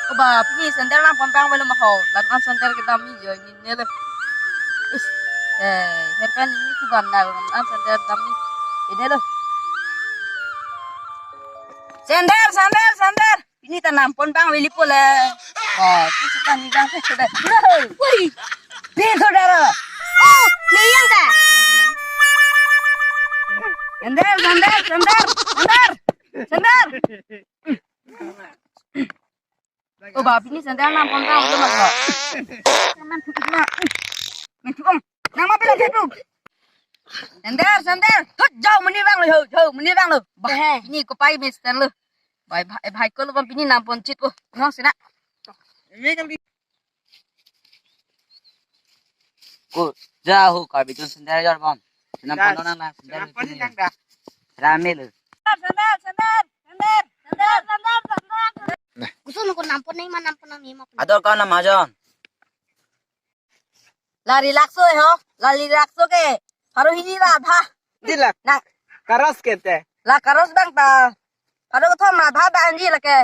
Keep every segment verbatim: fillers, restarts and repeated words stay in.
O ba, pini sandal nangpon abang avelo ma ho. La-an sandal kedam ni jo, ne lo. Is, eh, herpen ni kuban na, la-an sandal kedam ni. Ide lo. Sandal, sandal, sandal. Pini ta nangpon abang avelo po le. Oh, tu suka ni abang ke sudah. Woi. Pin sudah ro. Oh, ni yang ta. Sandal, sandal, sandal, sandal. Sandal. O ba, pini sandal nangpon abang avelo ma ho. Nang ma pila kepu. Sandal, sandal. Hut, jauh meni abang lo, jauh, jauh meni abang lo. Bah, eh, pini kopai mes tan lo. Bai, bai, bai ko lo bang pini nangpon chit ko. Nong sina. Ko, ja ho ka bitu sandal jar bang. Nangpon nang na sandal. Nangpon nang da. Rame lo. Sandal, sandal, sandal, sandal, sandal, sandal. Kusun ko nangpon nang ma nangpon nang ni ma. Ador ka na mahajon. La relaxo ho, la relaxo ke. Pharo hini ra bha. Dilak. Na. Karas ke te. La karos abang ta. Pharo kethom ra bha abang ji lake.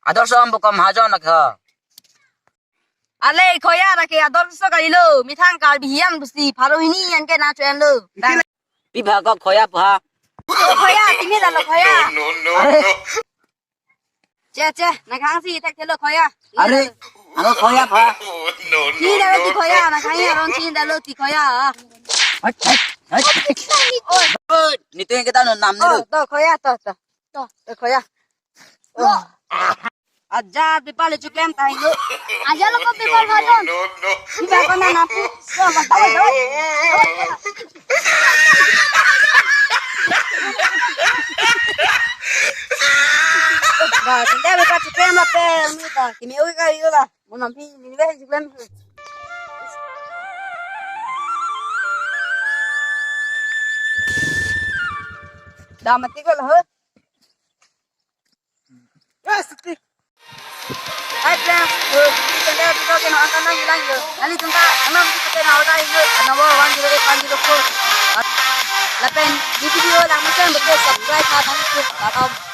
Ador so ambo ka mahajon lake ho. Ale khoya lake ador so kalilo. Methang Karbi hian pusi. Pharo hini an ke na chuen lo. Bang. Pi bha ko khoya pu ha. Lo khoya, timi la lo khoya. No, no, no, no. Che, che, nang khang si thekthelo khoya. Are, ano khoya pha. Chinidalo ti khoya, nang khang aron chinidalo ti khoya. Hoi, hoi, hoi. Oi. Oi, nitu yang kita no nam ni. Oh, lo. To khoya, to, to. To, to khoya. Oh. Aja, bipal le chuklem ta hinglo. Aja lo ko bipal bhajon. Bipal ko na napu. Ko ka tahu, tahu. Ba, sandal bipal chuklem lapen, ni ta. Kimi oi ka oi la. Mo namphi, ni le chuklem. Da mati ko lo. Yes, stick. Hi friends, yo, ini sandal kita ke no angkan nang hilang yo. Nali tungka, anam kita ke na order yo, anam one zero eight one zero four. Lapen, di video lang macam betul subscribe ha, thank you. Bye bye.